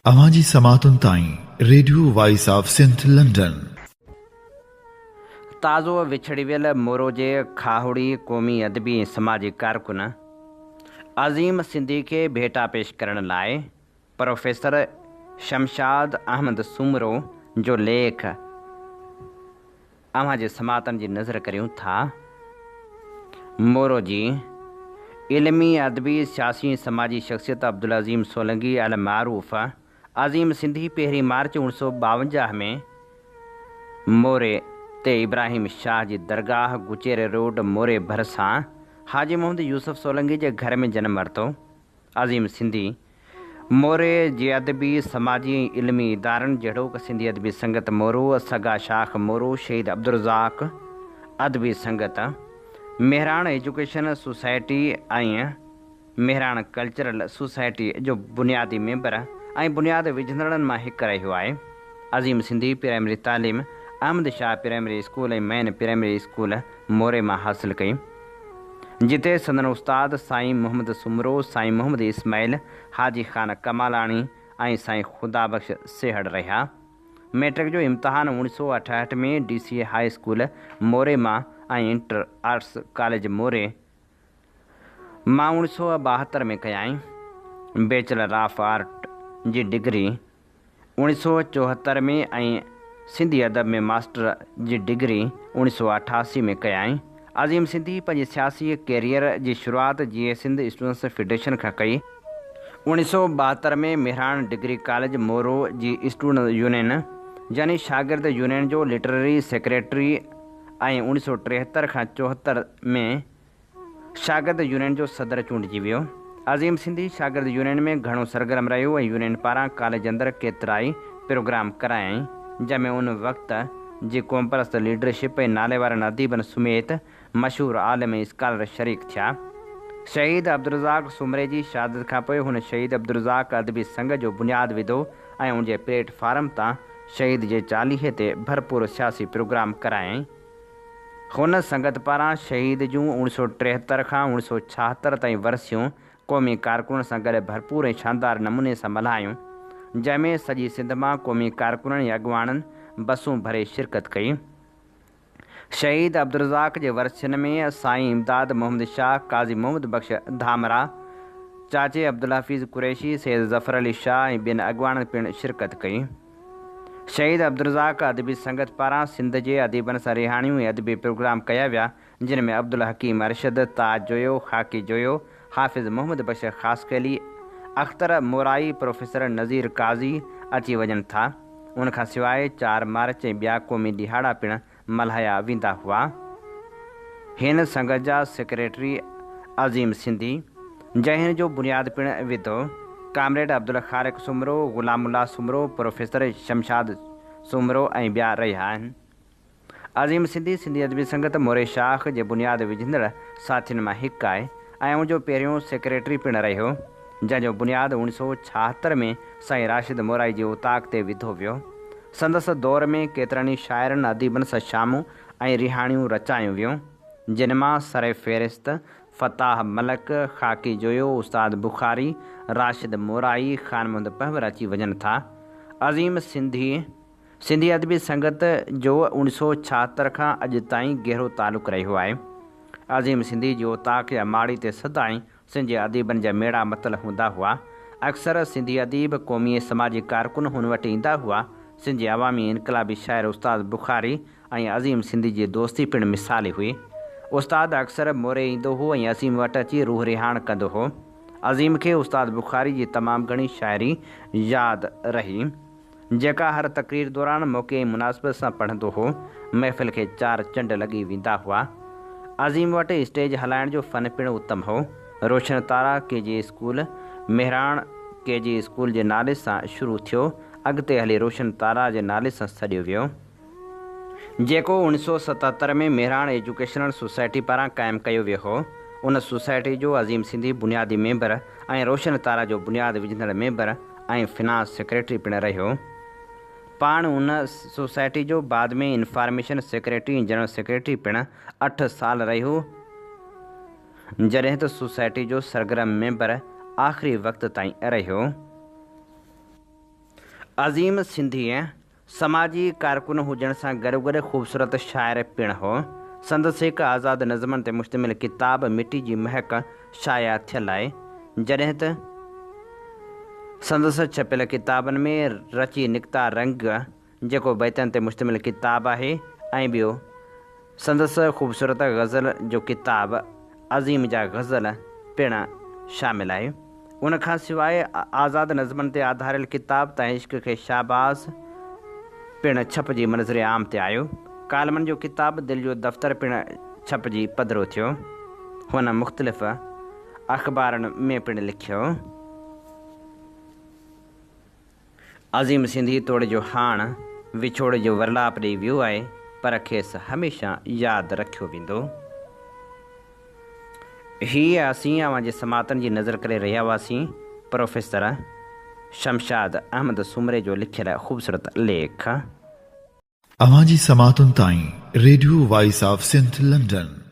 اوهان جي سماعتن تائين radio voice of Sindh London. تازو وڇڙي ويل مورو جي کاهوڙي قومي ادبي ۽ سماجي ڪارڪن عظيم سنڌي کي ڀيٽا پيش ڪرڻ لاء پروفيسر شمشاد احمد سومرو جو ليک اوهان جي سماعتن جي نظر ڪريون ٿا. مورو جي علمي، ادبي، سياسي ۽ سماجي شخصيت عبدالعظيم سولنگي المعروف عظيم سنڌي پهرين مارچ اوڻ سو 52 ۾ موري تي ابراهيم شاهه جي درگاهه گچيري روڊ موري ڀرسان حاجي محمد يوسف سولنگي جي گهر ۾ جنم ورتو. عظيم سنڌي موري جي ادبي، سماجي ۽ علمي ادارن جهڙوڪ سنڌي ادبي سنگت مورو، سگا شاخ مورو، شهيد Abdul Razzaq Adabi Sangat, Mehran education society ۽ Mehran cultural society جو بنيادي ميمبر ۽ بنياد وجهندڙن مان هڪ رهيو آهي. عظيم سنڌي پرائمري تعليم Ahmed Shah primary school ۽ main primary school Moro مان حاصل ڪئي. جتي سندن استاد سائين محمد سومرو، سائين محمد اسماعيل، حاجي خان ڪمالاڻي ۽ سائين خدا بخش سيهڙ رهيا. مئٽرڪ جو امتحان اوڻيھ سو 68 ۾ D C high school Moro مان ۽ انٽر آرٽس ڪاليج موري مان اوڻيھ سو 72 ۾ ڪيائين. بيچلر آف آرٽ جي ڊگري اوڻيھ سو 74 ۾ ۽ سنڌي ادب ۾ ماسٽر جي ڊگري اوڻيھ سو 88 ۾ ڪيائين. عظيم سنڌي پنهنجي سياسي ڪيريئر جي شروعات جيئي سنڌ اسٽوڊنٽس فيڊريشن کان ڪئي. اوڻيھ سو 72 ۾ مهراڻ ڊگري ڪاليج مورو جي اسٽوڊنٽس يونين يعني شاگرد يونين جو لٽرري سيڪريٽري ۽ اوڻيھ سو 73 کان 74 ۾ شاگرد يونين جو صدر چونڊجي ويو. عظيم سنڌي شاگرد يونين ۾ گهڻو سرگرم رهيو ۽ يونين پاران ڪاليج اندر ڪيترائي پروگرام ڪرايائين، جنهن ۾ ان وقت جي قومپرست ليڊرشپ ۽ ناليوارن اديبن سميت مشهور عالم ۽ اسڪالر شريڪ ٿيا. شهيد عبدالرزاق سومري جي شهادت کانپوء هن شهيد عبدالرزاق ادبي سنگ جو بنياد وڌو ۽ ان جي پليٽ فارم تان شهيد جي چاليهي تي ڀرپور سياسي پروگرام ڪرايائين. هن سنگت پاران شهيد جون اوڻ سو 73 کان اوڻ سو 76 تائين ورسيون قومي ڪارڪنن سان گڏ ڀرپور ۽ شاندار نموني سان ملهايون، جنهن ۾ سڄي سنڌ مان قومي ڪارڪنن ۽ اڳواڻن بسون ڀري شرڪت ڪئي. شهيد عبدالرزاق جي ورسين ۾ سائين امداد محمد شاهه، قاضي محمد بخش ڌامراهه، چاچي عبدالحفيظ قريشي، سيد ظفر علي شاهه ۽ ٻين اڳواڻن پڻ شرڪت ڪئي. شهيد عبدالرزاق ادبي سنگت پاران سنڌ جي اديبن سان رهاڻيون ۽ ادبي پروگرام ڪيا ويا، جن ۾ عبدالحڪيم ارشد، تاج جويو، خاڪي جويو، حافظ محمد بخش خاصخيلي، اختر مورائي، پروفيسر نذير قاضي اچي وڃن ٿا. ان کان سواء 4 مارچ ۽ ٻيا قومي ڏهاڙا پڻ ملهايا ويندا هئا. هن سنگت جا سيڪريٽري عظيم سنڌي، جنهن هن جو بنياد پڻ وڌو، ڪامريڊ عبدالخالق سومرو، غلام الله سومرو، پروفيسر شمشاد سومرو ۽ ٻيا رهيا آهن. عظيم سنڌي، سنڌي ادبي سنگت موري شاخ جي بنياد وجهندڙ ساٿين مان هڪ آهي ۽ ان جو پهريون سيڪريٽري پڻ رهيو، جنهن جو بنياد اوڻيھ سو 76 ۾ سائين راشد مورائي جي اوطاق تي وڌو ويو. سندس دور ۾ ڪيترن ئي شاعرن اديبن سان شامون ۽ رهاڻيون رچايون ويون، جن مان سر فهرست فتاح ملڪ، خاڪي جويو، استاد بخاري، راشد مورائي، خان محمد پنهور اچي وڃن ٿا. عظيم سنڌي، سنڌي ادبي سنگت جو اوڻيھ سو 76 کان اڄ تائين گهرو تعلق رهيو آهي. عظيم سنڌي جي اوطاق يا ماڙي تي سدائين سنڌ جي اديبن جا ميڙا متل هوندا هئا. اڪثر سنڌي اديب، قومي ۽ سماجي ڪارڪن هن وٽ ايندا هئا. سنڌ جي عوامي ۽ انقلابي شاعر استاد بخاري ۽ عظيم سنڌي جي دوستي پڻ مثالي هئي. استاد اڪثر موري ايندو هو ۽ عظيم وٽ اچي روح رهاڻ ڪندو هو. عظيم کي استاد بخاري جي تمام گهڻي شاعري ياد رهي. جيڪا هر تقرير دوران موقعي ۽ مناسبت سان پڙهندو هو، محفل کي چار چنڊ لڳي ويندا هئا. عظيم وٽ اسٽيج هلائڻ جو فن پڻ اتم هو. روشن تارا ڪي جي اسڪول، مهراڻ ڪي جي اسڪول جي نالي سان شروع ٿيو، اڳتي هلي روشن تارا جي نالي سان سڏيو ويو. جيڪو اوڻيھ سو 77 ۾ مهراڻ ايجوڪيشنل سوسائٽي پاران قائم ڪيو ويو هو. ان سوسائٽي جو عظيم سنڌي بنيادي ميمبر ۽ روشن تارا جو بنياد وجهندڙ ميمبر ۽ فنانس سيڪريٽري پڻ رهيو. پاڻ ان سوسائٽي جو بعد ۾ انفارميشن سيڪريٽري ۽ جنرل سيڪريٽري پڻ اٺ سال رهيو، جڏهن ته سوسائٽي جو سرگرم ميمبر آخري وقت تائين رهيو. عظيم سنڌي سماجي ڪارڪن هجڻ سان گڏوگڏ خوبصورت شاعر پڻ هو. سندس هڪ آزاد نظمن تي مشتمل ڪتاب مٽي جي مهڪ شايع ٿيل آهي. جڏهن ته سندس ڇپيل ڪتابن ۾ رچي نڪتا رنگ جيڪو بيتن تي مشتمل ڪتاب آهي ۽ ٻيو سندس خوبصورت غزل جو ڪتاب عظيم جا غزل پڻ شامل آهي. ان کان سواء آزاد نظمن تي آڌاريل ڪتاب تان عشق کي شاباس پڻ ڇپجي منظر عام تي آيو. ڪالمن جو ڪتاب دل جو دفتر پڻ ڇپجي پڌرو ٿيو. هن مختلف اخبارن ۾ پڻ لکيو. عظيم سنڌي توڙي جو هاڻ وڇوڙي جو ورلاپ ڏئي ويو آهي پر کيس هميشه ياد رکيو ويندو. هي اسين اوهان جي سماعتن جي نظر ڪري رهيا هئاسين پروفيسر شمشاد احمد سومري جو لکيل خوبصورت ليک. اوهان جي سماعتن تائين radio voice of Sindh London.